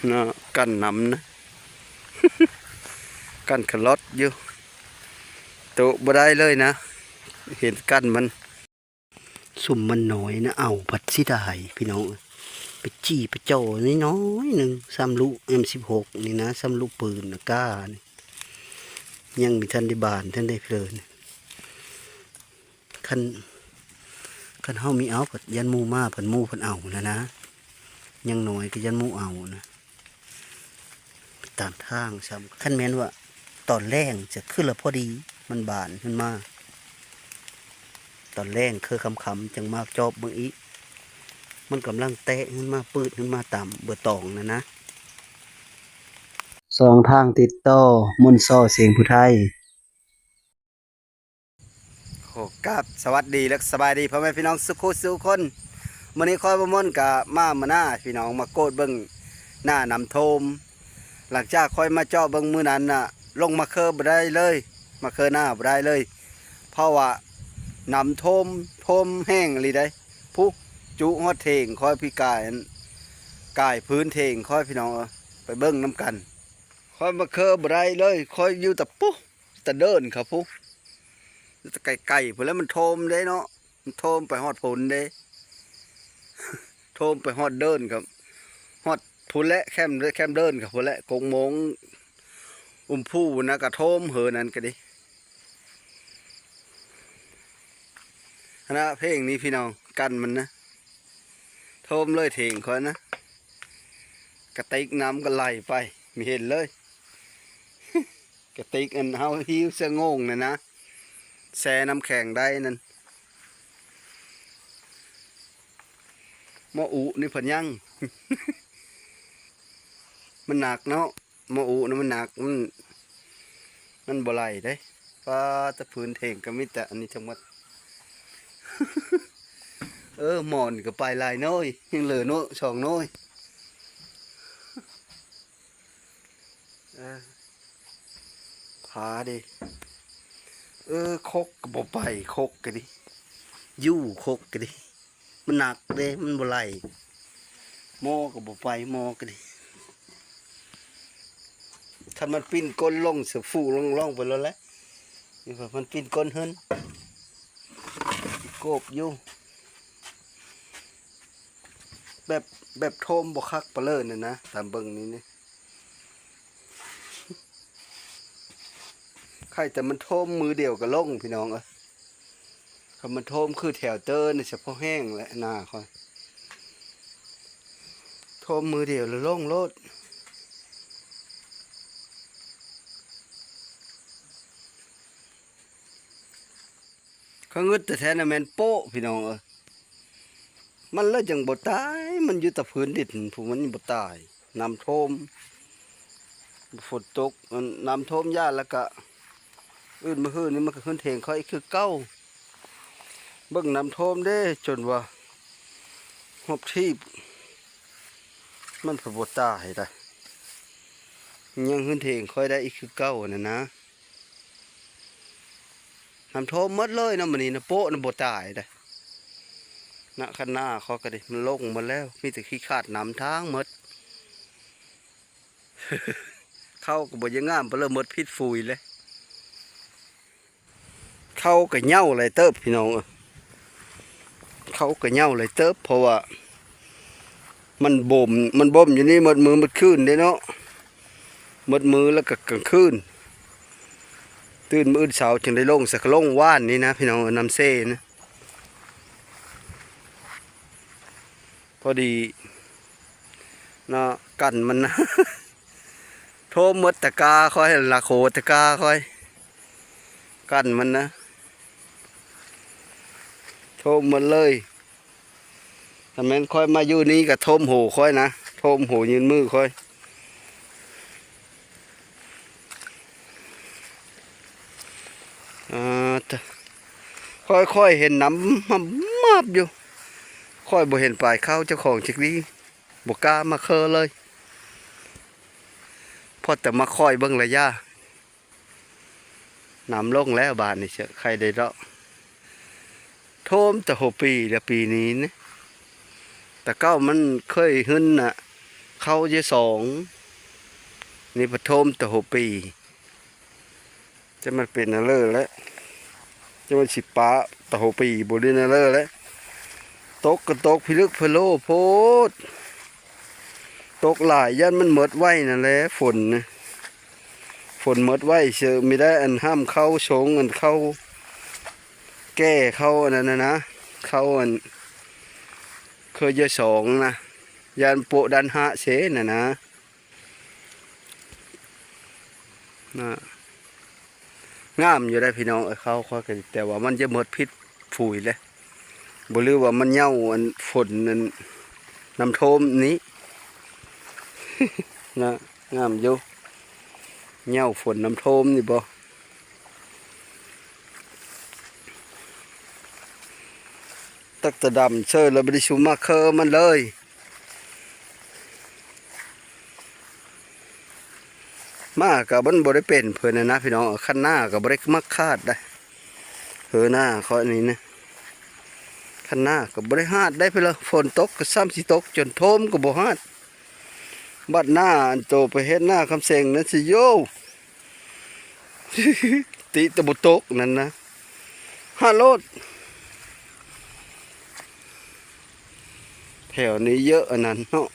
ເນາະ ກັ້ນນ້ຳນະ ກັ້ນຂະລອດຢູ່ ໂຕະບໍ່ໄດ້ເລີຍນະ ເຫັນກັ້ນມັນ. ຊຸມມັນນ້ອຍນະ ເອົາພັດເສຍດາຍພີ່ນ້ອງເອີຍ ໄປຈີ່ໄປຈໍ້ນ້ອຍໆໜຶ່ງ ສ່ຳລູກເອັມສິບຫົກນີ້ນະ ສ່ຳລູກປືນນະ ກ້ານີ້ ຍັງບໍ່ທັນໄດ້ບານທັນໄດ້ເພີນ. ຄັນ ຄັນເຮົາມີເອົາ ກໍຢ້ານໝູ່ມາ ເພິ່ນໝູ່ເພິ່ນເອົານະນະ ຢ່າງໜ້ອຍກໍຢ້ານໝູ່ເອົານະ. ຕາມທາງຊ້ຳ ຄັນແມ່ນວ່າຕອນແລງຈະຄືລະພໍດີ ມັນບານຂຶ້ນມາ ຕອນແລງຄືຄ່ຳໆ ຈັ່ງມາຈອບເບິ່ງອີກ ມັນກຳລັງແຕກຂຶ້ນມາ ປືດຂຶ້ນມາຕາມເບືອຕອງນັ້ນນະ. ຊ່ອງທາງຕິດຕໍ່ ມົນຊໍ ສຽງຜູ້ໄທ. ຂໍກາບສະຫວັດດີ ແລະ ສະບາຍດີພໍ່ແມ່ພີ່ນ້ອງສູ່ຄູ່ສູ່ຄົນ. ມື້ນີ້ຂ້ອຍບໍ່ມ່ວນກະມາມາໜ້າພີ່ນ້ອງ ມາກວດເບິ່ງໜ້ານ້ຳຖ້ວມ. ຫຼັງຈາກຂ້ອຍມາເຈາະເບິ່ງມື້ນັ້ນນະ ລົງມາເຄີບໍ່ໄດ້ເລີຍ ມາເຄີໜ້າບໍ່ໄດ້ເລີຍ ເພາະວ່ານ້ຳຖ້ວມ ຖ້ວມແຮງອີ່ຫຼີໃດ໋. ພຸ້ ຈຸຮອດຖຽງຂ້ອຍ ພີກາຍ ກາຍພື້ນຖຽງຂ້ອຍ ພີ່ນ້ອງເອີຍ ໄປເບິ່ງນຳກັນ. ຂ້ອຍມາເຄີບໍ່ໄດ້ເລີຍ ຂ້ອຍຢູ່ແຕ່ປຸ ແຕ່ເດີ່ນເຂົ້າພຸ້ນ ແຕ່ໄກໆພຸ້ນແຫຼະ ມັນຖ້ວມເດ້ເນາະ ມັນຖ້ວມໄປຮອດພຸ້ນເດ້ ຖ້ວມໄປຮອດເດີ່ນ ກໍຮອດພຸ້ນແຫຼະ ແຄມ ແຄມເດີ່ນເຂົ້າພຸ້ນແຫຼະ ກົກໂມງ ອຸມພູນະ ກໍຖ້ວມເຫີນັ້ນກໍດີ. ອັນນະ ເພງນີ້ພີ່ນ້ອງ ກັນມັນນະ ຖ້ວມເລີຍຖຽງຂ້ອຍນະ ກະຕິກນ້ຳກໍໄຫຼໄປ ມີເຫັນເລີຍ. ກະຕິກອັນເຮົາຫິ້ວເສື້ອໂງ່ງນັ້ນນະ ແຊ່ນ້ຳແຂງໄດ້ນັ້ນ. ໝໍ້ອຸນີ້ເພິ່ນຍັງ ມັນໜັກເນາະ ໝໍ້ອຸນະມັນໜັກ ມັນ ມັນບໍ່ໄຫຼເດ້. ປາດ ແຕ່ພື້ນຖຽງກໍມີແຕ່ອັນນີ້ທັງໝົດ. ເອີ ໝໍ້ນີ້ກໍໄປຫຼາຍໜ່ວຍ ຍັງເຫຼືອໜ່ວຍສອງໜ່ວຍ. ເອີ ຜາເດ້ ເອີ ຄົກກໍບໍ່ໄປ ຄົກກໍດີ ຢູ່ຄົກກໍດີ ມັນໜັກເດ້ ມັນບໍ່ໄຫຼ. ໝໍ້ກໍບໍ່ໄປ ໝໍ້ກໍດີ ຄັນມັນປິ່ນກົ້ນລົງ ສະຟູລົງ ລົງໄປໂລດແຫຼະ. ນີ້ມັນປິ່ນກົ້ນເຫີນ ໂກບຢູ່. ແບບ ແບບຖ້ວມບໍ່ຄັກປານເລີນນະ ຕາມເບິ່ງນີ້ນີ້ ໄຄແຕ່ມັນຖ້ວມມືດຽວກໍລົງ ພີ່ນ້ອງເອີຍ. ຄັນມັນຖ້ວມຄືແຖວເຕີນນີ້ ສະເພາະແຮງແຫຼະ ໜ້າຂ້ອຍ ຖ້ວມມືດຽວແລ້ວລົງໂລດ. ຂ້ອຍງຶດແທ້ໆນະ ແມ່ນໂປ້ ພີ່ນ້ອງເອີຍ ມັນລະຈັ່ງບໍ່ຕາຍ ມັນຢູ່ແຕ່ພື້ນດິນພຸ້ນ ມັນຍັງບໍ່ຕາຍ. ນ້ຳຖ້ວມ ຝົນຕົກ ນ້ຳຖ້ວມຢາດ ແລ້ວກະອື່ນມື້ຮືນີ້ມັນກໍຂຶ້ນຖຽງຂ້ອຍຄືເກົ່າ. ເບິ່ງນ້ຳຖ້ວມເດ້ ຈົນວ່າຮອບທີບ ມັນກໍບໍ່ຕາຍໄດ໋ ຍັງຂຶ້ນຖຽງຂ້ອຍໄດ້ອີກຄືເກົ່າຫັ້ນນະ. ນ້ຳຖ້ວມໝົດເລີຍນະ ມື້ນີ້ນະ ໂປ້ນະບໍ່ຕາຍເດ້. ນະ ຄັນນາຂ້ອຍກໍດີ ມັນລົງໝົດແລ້ວ ມີແຕ່ຂີ້ຂາດນຳທາງໝົດ. ເຂົ້າກໍບໍ່ຢາກງາມປານເລີຍ ໝົດພິດຝຸ່ນເລີຍ. ເຂົ້າກໍເຫຍົາຫຼາຍເຕີບ ພີ່ນ້ອງເອີຍ ເຂົ້າກໍເຫຍົາຫຼາຍເຕີບ ເພາະວ່າ ມັນບົ່ມ ມັນບົ່ມຢູ່ນີ້ໝົດມື້ໝົດຄືນເດ້ເນາະ ໝົດມື້ແລ້ວກໍກາງຄືນ ຕື່ນມື້ອື່ນເຊົ້າຈຶ່ງໄດ້ລົງ. ສະກະລົງວານນີ້ນະ ພີ່ນ້ອງເອີຍ ນ້ຳເຊນະ ພໍດີເນາະ ກັນມັນນະ ໂທມໝົດຕະກາຂ້ອຍ ລະໂຄຕະກາຂ້ອຍ ກັນມັນນະ ໂທມໝົດເລີຍ. ຖ້າແມ່ນຂ້ອຍມາຢູ່ນີ້ກໍໂທມໂຫຂ້ອຍນະ ໂທມໂຫຍື່ນມືຂ້ອຍ. ອ່າ ຂ້ອຍ ຂ້ອຍເຫັນນ້ຳມາບໆຢູ່ ຂ້ອຍບໍ່ເຫັນປາຍເຂົ້າເຈົ້າຂອງຈັກດີ້ ບໍ່ກ້າມາເຄີເລີຍ ພໍແຕ່ມາຄອຍເບິ່ງລະຢາ. ນ້ຳລົງແລ້ວບາດນີ້ ເຊາະໄຄໄດ້ເລາະ ໂທມແຕ່ຫົວປີແລ້ວ ປີນີ້ນະ ແຕ່ເກົ່າມັນເຄີຍຫຶ້ນນະ ເຂົ້າເຢຍສອງ ນີ້ປະຖົມຕະຫົວປີ. ຈະມັນເປັນແນວເລີແຫຼະ ຈະມັນຊິປະຕະຫົວປີບໍ່ ຫຼືແນວເລີແຫຼະ. ຕົກກໍຕົກພິລຶກພິໂລໂພດ ຕົກຫຼາຍຢ້ານມັນໝົດໄວນັ້ນແຫຼະ ຝົນນະ ຝົນໝົດໄວເຊີ ມີແຕ່ອັນຫ້າມເຂົ້າຊົງ ອັນເຂົ້າແກ່ ເຂົ້າອັນນັ້ນນະ ເຂົ້າອັນເຄີເຢຍສອງນະ ຢ້ານໂປະດັນຫະເຊນະນະ. ນະ ງາມຢູ່ໄດ໋ພີ່ນ້ອງເອີຍ ເຂົ້າຂ້ອຍກໍ ແຕ່ວ່າມັນຈະໝົດພິດຝຸ່ນແຫຼະ ບໍ່ ຫຼືວ່າມັນເຫຍົາອັນຝົນອັນນ້ຳຖ້ວມນີ້ ນະ ງາມຢູ່ ເຫຍົາຝົນນ້ຳຖ້ວມນີ້ບໍ່. ຕັກແຕ່ດຳເຊີ ແລ້ວບໍ່ໄດ້ຊຸມມາເຄີມັນເລີຍ. ມາກໍມັນບໍ່ໄດ້ເປັນເພິ່ນນະນະພີ່ນ້ອງ ຄັນນາກໍບໍ່ໄດ້ມັກຂາດໄດ໋ ເຮີນາຂ້ອຍນີ້ນະ ຄັນນາກໍບໍ່ໄດ້ຫາດໄດ໋ເພິ່ນລະ ຝົນຕົກກໍຊ້ຳຊິຕົກຈົນໂທມກໍບໍ່ຫາດ ບັດນາອັນໂຕໄປເຮັດນາຄຳເສັງນັ້ນຊິໂຍ ຕິແຕ່ບໍ່ຕົກນັ້ນນະ ຫາໂລດ ແຖວນີ້ເຍອະອັນນັ້ນເນາະ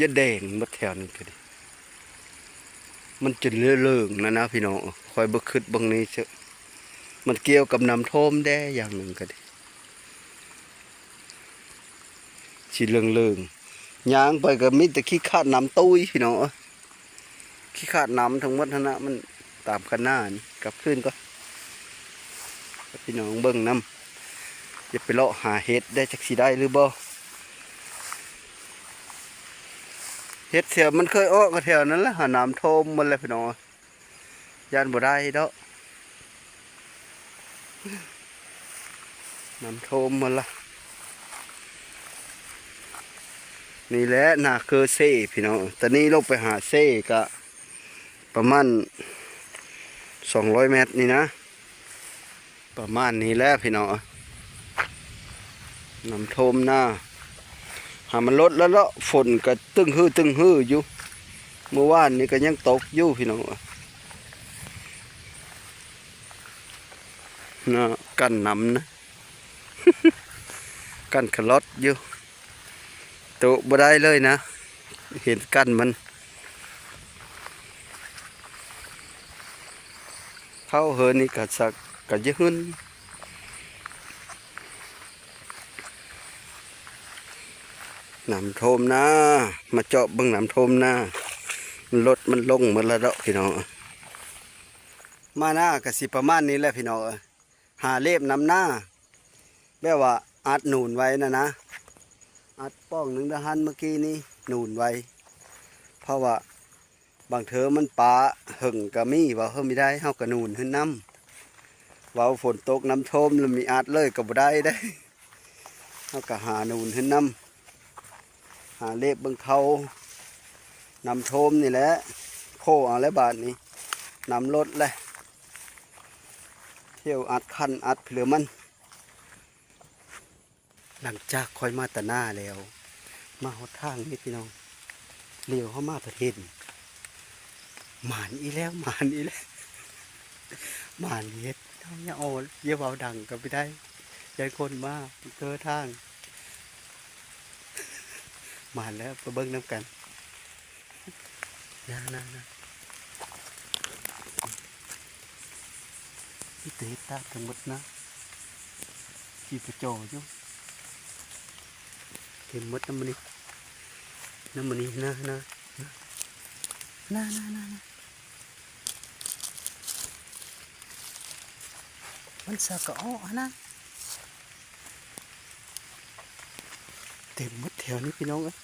ຢາແດງໝົດແຖວນີ້ກໍດີ ມັນຈະເລີງໆນະນະພີ່ນ້ອງ ຂ້ອຍບໍ່ຄິດເບິ່ງນີ້ເຊີ ມັນກ່ຽວກັບນ້ຳຖ້ວມແດ່ຢ່າງໜຶ່ງກໍດີ. ສີເຫຼືອງໆ ຍ່າງໄປກໍມີແຕ່ຂີ້ຂາດນ້ຳຕຸ້ຍພີ່ນ້ອງເອີຍ ຂີ້ຂາດນ້ຳທັງໝົດຫັ້ນນະ ມັນຕາມຄັນນານີ້ ກັບຄືນກ່ອນ ໃຫ້ພີ່ນ້ອງເບິ່ງນຳ ຢ່າໄປເລາະຫາເຫັດໄດ້ ຈັກຊິໄດ້ຫຼືບໍ່ ເຫັດແຖວມັນເຄີຍອອກກໍແຖວນັ້ນແຫຼະ ຫານ້ຳຖ້ວມໝົດແລ້ວພີ່ນ້ອງເອີຍ. ຢ້ານບໍ່ໄດ້ດອກ ນ້ຳຖ້ວມໝົດລະ ນີ້ແຫຼະນາເຄີເຊພີ່ນ້ອງ ຕອນນີ້ລົງໄປຫາເຊກະປະມານສອງຮ້ອຍແມັດນີ້ນະ. ປະມານນີ້ແຫຼະພີ່ນ້ອງ ນ້ຳຖ້ວມນາ ຫາມັນລົດແລ້ວເນາະ ຝົນກໍຕຶ້ງຮືຕຶ້ງຮືຢູ່ ມື້ວານນີ້ກໍຍັງຕົກຢູ່ພີ່ນ້ອງ ນະ ກັ້ນນ້ຳນະ ກັ້ນຂະລອດຢູ່ ໂຕະບໍ່ໄດ້ເລີຍນະ ເຫັນກັ້ນມັນ ເຂົ້າເຮີນນີ້ກະສັກກະຍະຫຶນ ນ້ຳຖ້ວມນາ ມາເຈາະເບິ່ງນ້ຳຖ້ວມນາ ລົດມັນລົງໝົດລະເນາະພີ່ນ້ອງ ມານາກະຊິປະມານນີ້ແຫຼະພີ່ນ້ອງເອີຍ ຫາເລັບນຳນາ ແບບວ່າອັດໜູນໄວ້ນະນະ ອັດປ່ອງໜຶ່ງດາຫັ້ນເມື່ອກີ້ນີ້ໜູນໄວ້ ເພາະວ່າບາງເທື່ອມັນປາເຫິງກະມີ ເວົ້າເຮີ້ມີໄດ້ ເຮົາກະໜູນເຮືອນນຳ ເວົ້າຝົນຕົກນ້ຳຖ້ວມລະມີອັດເລີຍກະບໍ່ໄດ້ເດ້ ເຮົາກະຫາໜູນເຮືອນນຳ ຫາເລັບເບິ່ງເຂົາ ນ້ຳຖ້ວມນີ້ແຫຼະ ໂຄເອົາແລ້ວບາດນີ້ ນ້ຳລົດແຫຼະ ທ່ຽວອັດຄັນອັດເຫຼືອມັນ. ຫຼັງຈາກຂ້ອຍມາແຕ່ນາແລ້ວ ມາຮອດທາງນີ້ພີ່ນ້ອງ ຫຼຽວເຂົ້າມາພັດເຫັນ ໝານອີກແລ້ວ ໝານອີກແລ້ວ ໝານເຫັດ ເຈົ້າຢ່າໂອ ຢ່າເວົ້າດັງກໍບໍ່ໄດ້ ຢ້ານຄົນມາເກີທາງ ໝານແລ້ວ ໄປເບິ່ງນຳກັນ. ນາ ນາ ນາ ມີແຕ່ເຫັດຕາດທັງໝົດນະ ຈີປະຈໍຢູ່ ເຕັມໝົດນຳມື້ນີ້ ນຳມື້ນີ້ ນາ ນາ ນາ ນາ ນາ ມັນສາກະເອາະຫັ້ນນະ. ເຕັມໝົດແຖວນີ້ພີ່ນ້ອງເອີຍ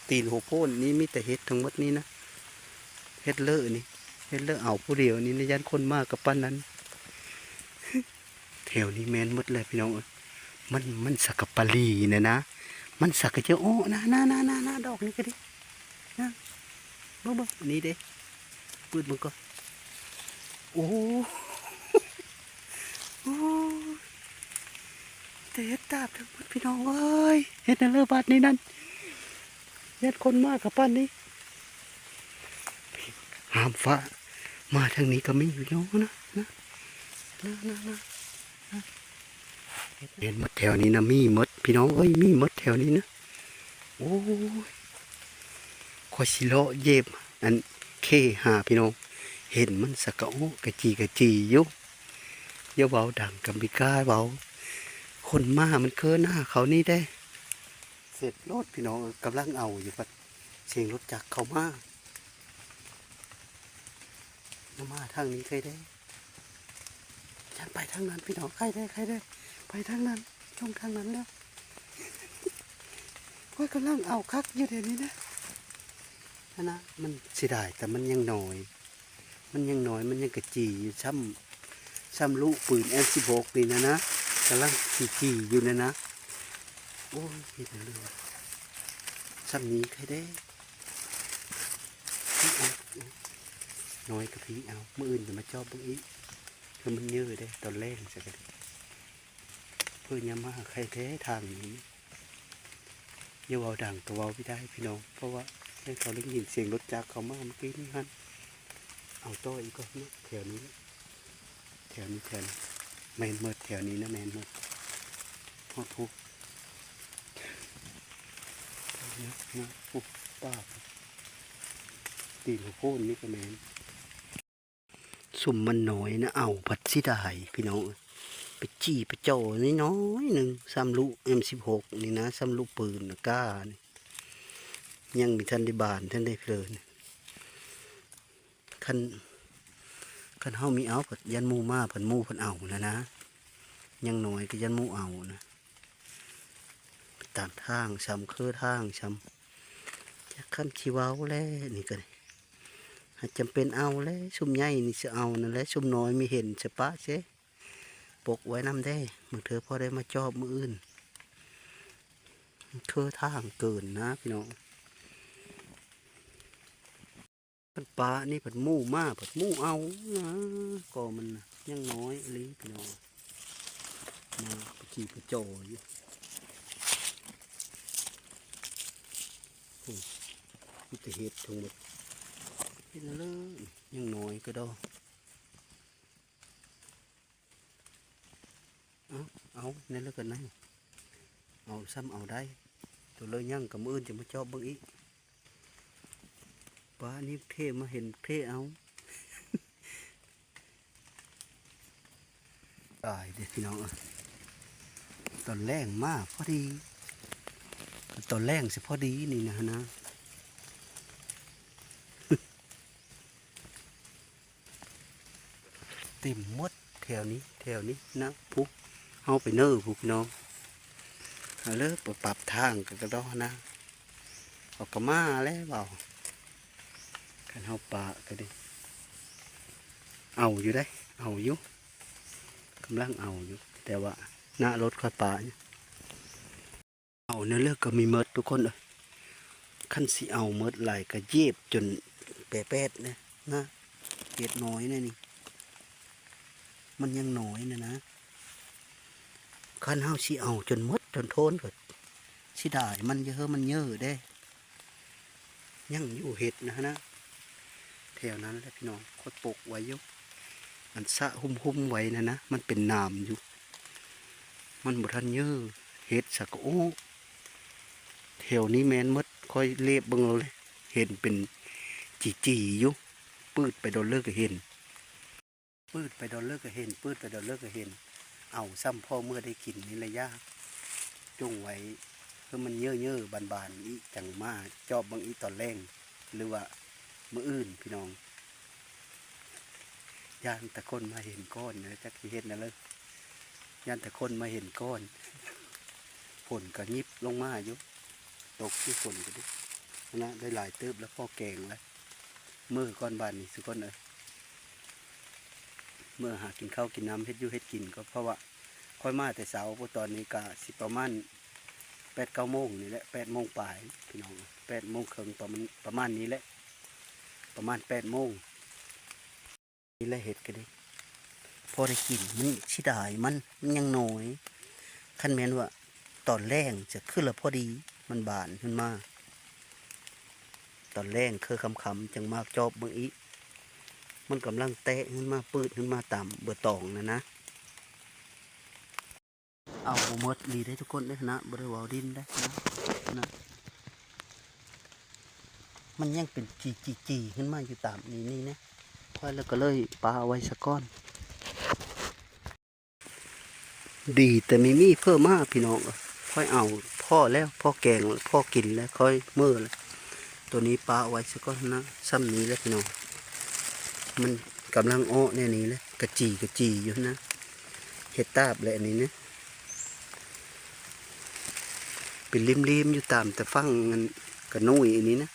ຕີນຫົວໂພ້ນນີ້ມີແຕ່ເຫັດທັງໝົດນີ້ນະ ເຫັດເລີນີ້ ເຫັດເລີເອົາຜູ້ດຽວນີ້ນະ ຢ້ານຄົນມາກໍປານນັ້ນ ແຖວນີ້ແມ່ນໝົດແຫຼະພີ່ນ້ອງເອີຍ ມັນ ມັນສາກະປາລີນະນະ ມັນສາກະເຈາະ ໂອ້ ນາ ນາ ດອກນີ້ກໍດີ ນະ ເບິ່ງໆ ອັນນີ້ເດ້ ເປີດເບິ່ງກ່ອນ ໂອ້ ໂອ້ ແຕ່ເຫັດຕາບທັງໝົດພີ່ນ້ອງເອີຍ. ເຮັດແນວເລີບາດນີ້ນັ້ນ ຢ້ານຄົນມາກະປານນີ້. ຫ້າມຟ້າ ມາທາງນີ້ກະມີພີ່ນ້ອງນະ ນະ ນະ ນະ ນະ. ເຫັນໝົດແຖວນີ້ນະ ມີໝົດພີ່ນ້ອງເອີຍ ມີໝົດແຖວນີ້ນະ. ໂອ້ຍ ຂ້ອຍຊິເລາະເຫຍິບອັນເຄຫາພີ່ນ້ອງ ເຫັນມັນສະກະໂອ້ກະຈີກະຈີຢູ່. ຢ່າເວົ້າດັງກະບໍ່ກ້າເວົ້າ ຄົນມາມັນເຄີໜ້າເຂົານີ້ເດ້. ເສັດໂລດພີ່ນ້ອງເອີຍ ກຳລັງເອົາຢູ່ ພັດສຽງລົດຈັກເຂົ້າມາ. ມາທາງນີ້ໄຄແດ່ ຢ້ານໄປທາງນັ້ນພີ່ນ້ອງ ໄຄແດ່ ໄຄແດ່ ໄປທາງນັ້ນ ຈົ່ງທາງນັ້ນແລ້ວ. ຂ້ອຍກຳລັງເອົາຄັກຢູ່ດຽວນີ້ນະ ຫັ້ນນະ. ມັນເສຍດາຍ ແຕ່ມັນຍັງນ້ອຍ ມັນຍັງນ້ອຍ ມັນຍັງກະຈີຢູ່ ຊ້ຳ ຊ້ຳລູກປືນເອັມສິບຫົກນີ້ນະນະ ກຳລັງຈີໆຢູ່ນະນະ. ໂອ້ຍ ເຮັດຫຍັງເລີຍ ຊ້ຳນີ້ໄຄແດ່. ນ້ອຍກະພີເອົາ ມື້ອື່ນຈະມາຈອບເບິ່ງອີກ ຄືມັນເຍີແດ່ ຕອນແລງຊະກະ ເພິ່ນຍາມມາໄຄແທ້ທາງນີ້. ຢ່າເວົ້າດັງກະເວົ້າບໍ່ໄດ້ພີ່ນ້ອງ ເພາະວ່າໃຫ້ເຂົາໄດ້ຍິນສຽງລົດຈັກເຂົ້າມາເມື່ອກີ້ນີ້ຫັ້ນ. ເອົາຕໍ່ອີກກ່ອນເນາະ ແຖວນີ້ ແຖວນີ້ ແຖວນີ້ ແມ່ນໝົດ ແຖວນີ້ນະ ແມ່ນໝົດ ຮອດພຸ້ນ ນະ ນະ ໂອ້ ປ່າ ຕີນໂພນນີ້ກະແມ່ນ. ຊຸມມັນນ້ອຍນະ ເອົາພັດເສຍດາຍພີ່ນ້ອງເອີຍ ໄປຈີ່ໄປຈໍ້ນ້ອຍໆໜຶ່ງ ຊ້ຳລູກເອັມສິບຫົກນີ້ນະ ຊ້ຳລູກປືນອາກ້ານີ້ ຍັງບໍ່ທັນໄດ້ບານທັນໄດ້ເພີນ. ຄັນ ຄັນເຮົາມີເອົາ ຢ້ານໝູ່ມາ ເພິ່ນໝູ່ເພິ່ນເອົາຫັ້ນນະ ຍັງນ້ອຍກະຢ້ານໝູ່ເອົານະ. ຕາມທາງຊ້ຳ ເຄີທາງຊ້ຳ ຈັກຄັນຊິເວົ້າແລ້ວນີ້ກະ ຫາກຈຳເປັນເອົາແລ້ວ ຊຸມໃຫຍ່ນີ້ຊິເອົານັ້ນແຫຼະ ຊຸມນ້ອຍມີເຫັນສະປະເຊ ປົກໄວ້ນຳແດ່ ບາງເທື່ອພໍໄດ້ມາຈອບມື້ອື່ນ. ເຄີທາງເກີນນະພີ່ນ້ອງ. ຄັນປານີ້ພັດໝູ່ມາ ພັດໝູ່ເອົານະ ກໍມັນນະ ຍັງນ້ອຍອີ່ຫຼີພີ່ນ້ອງ ມາໄປຈີ່ໄປຈໍ້ຢູ່. ໂອ້ ມີແຕ່ເຫັດທັງໝົດ ເຫັດນະເລີ ຍັງນ້ອຍກະດອກ. ເອົາ ເອົາ ແນວເລີກກັນນະ ເອົາຊ້ຳເອົາໄດ້ ໂຕເລີຍັງກະມື້ອື່ນຈະມາຈອບເບິ່ງອີກ. ປານີ້ເທມາເຫັນເທເອົາ ຕາຍເດ້ພີ່ນ້ອງເອີຍ. ຕອນແລງມາພໍດີ ຕອນແລງຊິພໍດີນີ້ນະຫັ້ນນະ. ເຕັມໝົດແຖວນີ້ ແຖວນີ້ນະ ພຸ້ນ ເຮົາໄປເນີພຸ້ນພີ່ນ້ອງ. ເອົາເລີ ໄປປັບທາງກະດອກນະ ເຂົາກະມາແລ້ວເວົ້າ. ຄັນເຮົາປະກະດີ ເອົາຢູ່ເດ້ ເອົາຢູ່ ກຳລັງເອົາຢູ່ ແຕ່ວ່ານະລົດຂ້ອຍປະຢູ່. ເອົາແນວເລີກະມີໝົດທຸກຄົນເອີຍ. ຄັນຊິເອົາໝົດຫຼາຍກະເຫຍິບຈົນແປແປດນະ ນະ ເຫັດນ້ອຍນະນີ້ ມັນຍັງນ້ອຍນະນະ. ຄັນເຮົາຊິເອົາຈົນໝົດຈົນໂທນກະເສຍດາຍມັນ ຢ່າເຮີມັນເຍີແດ່. ຍັງຢູ່ເຫັດນະຫັ້ນນະ ແຖວນັ້ນແຫຼະພີ່ນ້ອງ ຂ້ອຍປົກໄວ້ຢູ່ ອັນສະຫຸ້ມໆໄວ້ຫັ້ນນະ ມັນເປັນໜາມຢູ່ ມັນບໍ່ທັນເຍີ. ເຫັດສະກະໂອ້ ແຖວນີ້ແມ່ນໝົດ ຂ້ອຍເລບເບິ່ງແລ້ວເລີຍ ເຫັນເປັນຈີ່ໆຢູ່ ປືດໄປດອນເລີກະເຫັນ. ປືດໄປດອນເລີກກະເຫັນ ປືດໄປດອນເລີກກະເຫັນ. ເອົາຊ້ຳພໍເມື່ອໄດ້ກິນນີ້ລະຢ່າ ຈົ່ງໄວ້ເພື່ອມັນເຍີໆບານໆອີກ ຈັ່ງມາຈອບເບິ່ງອີກຕອນແລງ ຫຼືວ່າມື້ອື່ນພີ່ນ້ອງ. ຢ້ານແຕ່ຄົນມາເຫັນກ່ອນນະ ຈັກຊິເຮັດແນວໃດ ຢ້ານແຕ່ຄົນມາເຫັນກ່ອນ. ຝົນກະຫຍິບລົງມາຢູ່ ຕົກຢູ່ ຝົນກະດິ ຫັ້ນນະ ໄດ້ຫຼາຍເຕີບແລ້ວ ພໍແກງແລ້ວ. ເມືອກ່ອນບາດນີ້ທຸກຄົນເອີຍ ເມືອຫາກິນເຂົ້າກິນນ້ຳ ເຮັດຢູ່ເຮັດກິນກ່ອນ ເພາະວ່າຂ້ອຍມາແຕ່ເຊົ້າ ຕອນນີ້ກະຊິປະມານແປດເກົ້າໂມງນີ້ແຫຼະ ແປດໂມງປາຍພີ່ນ້ອງ ແປດໂມງເຄິ່ງ ປະມານ ປະມານນີ້ແຫຼະ ປະມານແປດໂມງ. ນີ້ແຫຼະເຫັດກະດີ ພໍໄດ້ກິນ ມັນເສຍດາຍມັນ ມັນຍັງນ້ອຍ. ຄັນແມ່ນວ່າຕອນແລງຈະຄືລະພໍດີ ມັນບານຂຶ້ນມາ. ຕອນແລງຄືຄ່ຳໆ ຈັ່ງມາຈອບເບິ່ງອີກ. ມັນກຳລັງແຕກຂຶ້ນມາ ປືດຂຶ້ນມາຕາມເບີຕອງນັ້ນນະ. ເອົາບໍ່ໝົດອີ່ຫຼີເດ້ທຸກຄົນເດ້ນະ ບໍ່ໄດ້ເວົ້າຫຼິ້ນເດ້ນະ ນະ. ມັນຍັງເປັນຈີ່ໆໆ ຂຶ້ນມາຢູ່ຕາມນີ້ນີ້ນະ. ຂ້ອຍລະກໍເລີຍປະໄວ້ສາກ່ອນ. ດີແຕ່ມີມີເພີ່ມມາພີ່ນ້ອງເອີຍ. ຂ້ອຍເອົາພໍແລ້ວ ພໍແກງ ພໍກິນແລ້ວ ຂ້ອຍເມີແລ້ວ. ໂຕນີ້ປະໄວ້ສາກ່ອນນະ. ຊ່ຳນີ້ແຫຼະພີ່ນ້ອງ ມັນກຳລັງເອາະແນວນີ້ແຫຼະ ກະຈີ່ກະຈີ່ຢູ່ນະ. ເຫັດຕາບແຫຼະອັນນີ້ນະ ເປັນລິມໆ ຢູ່ຕາມແຕ່ຝັ່ງອັນກະໜຸ່ຍອັນນີ້ນະ.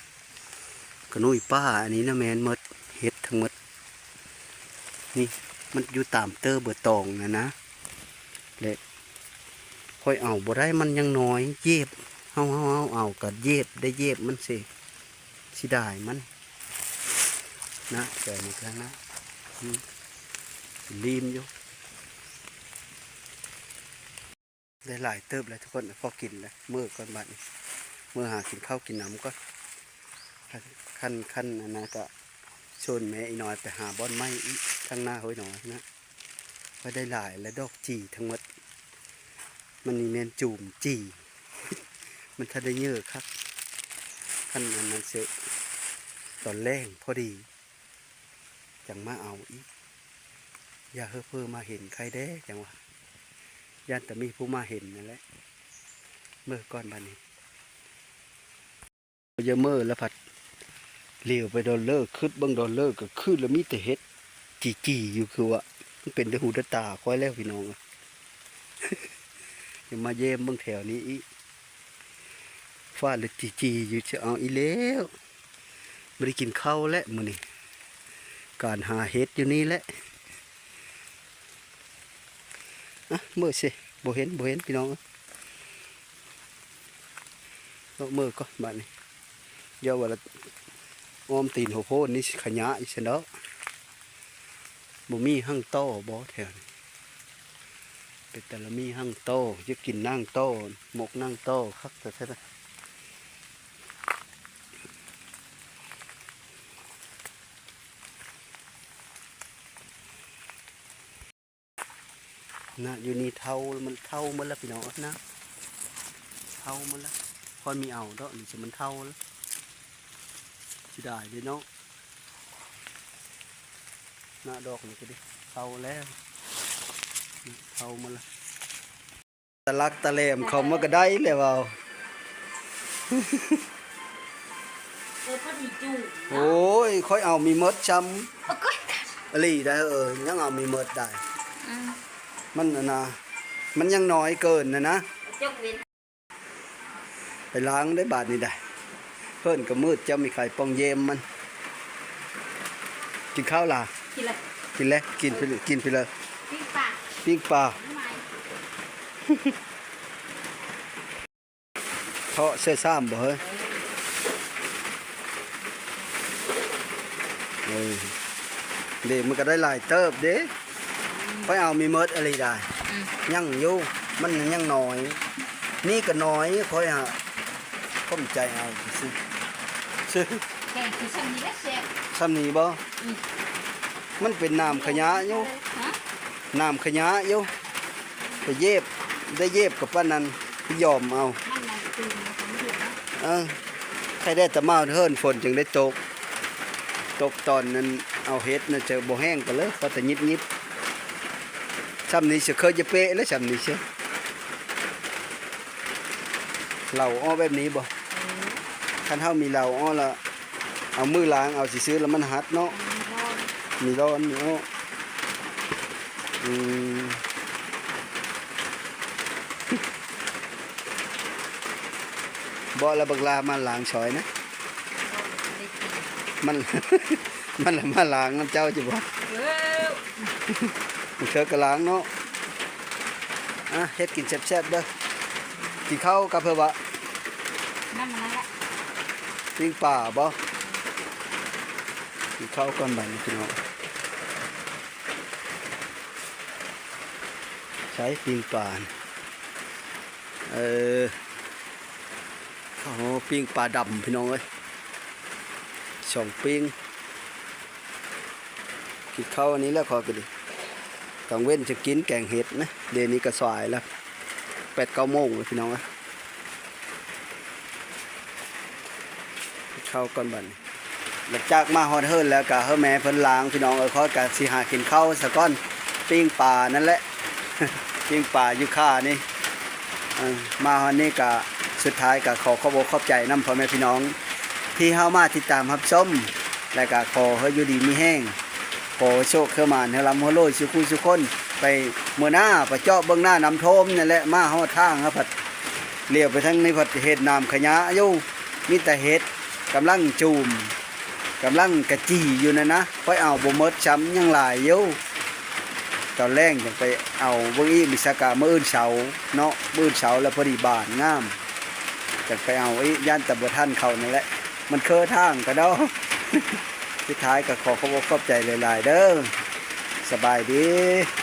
ກະໜຸ່ຍປ່າອັນນີ້ນະ ແມ່ນໝົດ ເຫັດທັງໝົດນີ້. ມັນຢູ່ຕາມເຕີເບີຕອງນະນະ ແລະ ຂ້ອຍເອົາບໍ່ໄດ້ ມັນຍັງນ້ອຍ ເຢບ ເຮົາ ເຮົາ ເຮົາເອົາກະເຢບ ໄດ້ເຢບມັນເສຍ ເສຍດາຍມັນນະ. ແຕ່ນີ້ກະນະ ອືມ ລີມຢູ່. ໄດ້ຫຼາຍເຕີບແລ້ວທຸກຄົນ ພໍກິນແລ້ວ. ເມືອກ່ອນບາດນີ້ ເມືອຫາກິນເຂົ້າກິນນ້ຳກ່ອນ. ຄັນ ຄັນ ອັນນັ້ນກະຊົນແມ່ອີນ້ອຍໄປຫາບ່ອນໃໝ່ອີກ ທາງໜ້າຫ້ວຍນ້ອຍນະ. ຂ້ອຍໄດ້ຫຼາຍແລ້ວ ດອກຈີ່ທັງໝົດ. ມັນນີ້ແມ່ນຈູມຈີ່ ມັນທັນໄດ້ເຍີຄັກ. ຄັນອັນນັ້ນເສຍ ຕອນແລງພໍດີ ຈັ່ງມາເອົາອີກ. ຢ່າເຮີເພີມາເຫັນໃຄແດ່ ຈັ່ງວ່າ ຢ້ານແຕ່ມີຜູ້ມາເຫັນນັ້ນແຫຼະ. ເມືອກ່ອນບາດນີ້ ຢ່າເມີລະພັດຫຼຽວໄປດອນເລີ ຄຶດເບິ່ງດອນເລີ ກໍຄືລະມີແຕ່ເຫັດຈີ່ໆ ຢູ່ ຄືວ່າມັນເປັນແຕ່ຫູແຕ່ຕາຂ້ອຍແລ້ວພີ່ນ້ອງ. ຢ່າມາແຢມເບິ່ງແຖວນີ້ອີກ ຟ້າລະຈີ່ໆ ຢູ່. ຈະເອົາອີກແລ້ວ ບໍ່ໄດ້ກິນເຂົ້າແລ້ວມື້ນີ້ ການຫາເຫັດຢູ່ນີ້ແຫຼະ. ອະ ເມີຊິ ບໍ່ເຫັນ ບໍ່ເຫັນພີ່ນ້ອງເອີຍ. ເນາະ ເມີກ່ອນບາດນີ້ ຢ່າວ່າລະ ອ້ອມຕີນຫົວໂພນນີ້ຊິຂະຫຍະອີກຊັ້ນດອກ. ບໍ່ມີຮັ່ງຕໍ່ບໍ່ແຖວນີ້? ເປັນຕາລະມີຮັ່ງຕໍ່ ຢາກກິນນັ່ງຕໍ່ ໝົກນັ່ງຕໍ່ ຄັກແທ້ໆ. ນະ ຢູ່ນີ້ເຖົ້າ ມັນເຖົ້າໝົດແລ້ວພີ່ນ້ອງເອີຍນະ ເຖົ້າໝົດແລ້ວ. ຂ້ອຍມີເອົາດອກນີ້ ຊິມັນເຖົ້າແລ້ວ ເສຍດາຍເດ້ເນາະ. ນະ ດອກນີ້ກໍດີ ເຖົ້າແລ້ວ ເຖົ້າໝົດແລ້ວ. ຕະຫຼັກຕະແຫຼມເຂົ້າມາກໍໄດ້ແຫຼະເວົ້າ. ເອີ ພໍດີຈູ ໂອ້ຍ ຂ້ອຍເອົາມີໝົດຊ່ຳ ໂອ້ຍ ອີ່ຫຼີໄດ໋ ເອີ ຍັງເອົາມີໝົດໄດ໋. ອືມ ມັນອັນນະ ມັນຍັງນ້ອຍເກີນນະນະ. ຈົກເວັນ ໄປລ້າງໄດ້ບາດນີ້ໄດ໋. ເພິ່ນກໍມືດ ເຈົ້າມີໄຂ່ປ່ອງເຢມມັນ. ກິນເຂົ້າລະ? ກິນແລ້ວ ກິນແລ້ວ ກິນໄປ ກິນໄປເລີຍ. ປີ້ງປາ ປີ້ງປາ ເທາະໃສ່ຊາມບໍ່ເຮີ້ຍ? ເອີ ເດ້ ມັນກໍໄດ້ຫຼາຍເຕີບເດ້. ອືມ ຂ້ອຍເອົາມີໝົດອີ່ຫຼີດາຍ. ອືມ ຍັງຢູ່ ມັນຍັງນ້ອຍ ມີກໍນ້ອຍ ຂ້ອຍຫາ ຂ້ອມໃຈເອົາຊື່ ຊື່ ແກງຄືຊ່ຳນີ້ແຫຼະແຊບ ຊ່ຳນີ້ບໍ່? ອືມ ມັນເປັນນ້ຳຂະຫຍະຢູ່ ຮະ ນ້ຳຂະຫຍະຢູ່ ໄປເຢບ ໄດ້ເຢບກໍປານນັ້ນ ຍອມເອົາ ມັນນັ້ນຕື່ມແລ້ວກໍມີເນາະ. ເອີ ໃຄແດ່ແຕ່ມາເຮີ້ນ ຝົນຈຶ່ງໄດ້ຕົກ ຕົກຕອນນັ້ນເອົາເຫັດນະ ຈະບໍ່ແຫ້ງໄປເລີຍ ພໍແຕ່ຫຍິບໆ ຊ່ຳນີ້ຊິເຄີຍຈະເປະແລ້ວ ຊ່ຳນີ້ຊິ ເລົາອອກແບບນີ້ບໍ່? ເອີ ຄັນເຮົາມີເລົາອອກລະ ເອົາມືລ້າງເອົາຊື່ໆ ລະມັນຫັດເນາະ ມີລ້ອນ ມີລ້ອນ ມີອອກ. ອືມ ບໍ່ລະບັກຫຼ້າມາລ້າງຊ່ອຍນະ ມັນ ມັນລະມາລ້າງນຳເຈົ້າຢູ່ບໍ່? ເອີ ເທື່ອກໍລ້າງເນາະ. ອ່ະ ເຮັດກິນແຊບໆເດີ ກິນເຂົ້າກັບເພິ່ນວະ ນັ້ນ ນັ້ນແຫຼະ ປີ້ງປາບໍ່? ກິນເຂົ້າກ່ອນບາດນີ້ພີ່ນ້ອງ. ໃສ່ປີ້ງປາ ນີ້ ເອີ ເອົາ ປີ້ງປາດຳພີ່ນ້ອງເອີຍ ສອງປີ້ງ. ກິນເຂົ້າອັນນີ້ແລ້ວຂ້ອຍກໍດີ ກາງເວັນຈະກິນແກງເຫັດນະ. ດຽວນີ້ກໍສາຍແລ້ວ ແປດເກົ້າໂມງແລ້ວພີ່ນ້ອງເອີຍ. ກິນເຂົ້າກ່ອນບັດນີ້ ຫຼັງຈາກມາຮອດເຮືອນແລ້ວກະໃຫ້ແມ່ເພິ່ນລ້າງພີ່ນ້ອງເອີຍ. ຂ້ອຍກະຊິຫາກິນເຂົ້າສາກ່ອນ ປີ້ງປານັ້ນແຫຼະ ປີ້ງປາຢູ່ຄ່ານີ້. ເອີ ມາຮອດນີ້ກະ ສຸດທ້າຍກະຂໍຂອບອົກຂອບໃຈນຳພໍ່ແມ່ພີ່ນ້ອງ ທີ່ເຮົາມາຕິດຕາມຮັບຊົມ ແລະກະຂໍໃຫ້ຢູ່ດີມີແຮງ ຂໍໃຫ້ໂຊກໃຫ້ໝານ ໃຫ້ລ່ຳໃຫ້ລວຍສູ່ຄູ່ສູ່ຄົນ. ໄປມື້ໜ້າໄປເຈາະເບິ່ງໜ້ານ້ຳຖ້ວມນັ້ນແຫຼະ ມາຮອດທາງເຮົາພັດ ຫຼຽວໄປທາງນີ້ພັດເຫັນນ້ຳຂະຫຍະຢູ່ ມີແຕ່ເຫັດກຳລັງຈູມ ກຳລັງກະຈີ່ຢູ່ນັ້ນນະ. ຂ້ອຍເອົາບໍ່ໝົດຊ້ຳ ຍັງຫຼາຍຢູ່. ຕອນແລງຈັ່ງໄປເອົາເບິ່ງອີກ ມີສາກາມື້ອື່ນເສົາເນາະ ມື້ອື່ນເສົາແລ້ວພໍດີບານງາມ ຈັ່ງໄປເອົາອີກ ຢ້ານແຕ່ບໍ່ທັນເຂົານັ້ນແຫຼະ ມັນເຄີທາງກະດອກ. ສຸດທ້າຍກໍຂໍຂອບອົກຂອບໃຈຫຼາຍໆເດີ ສະບາຍດີ.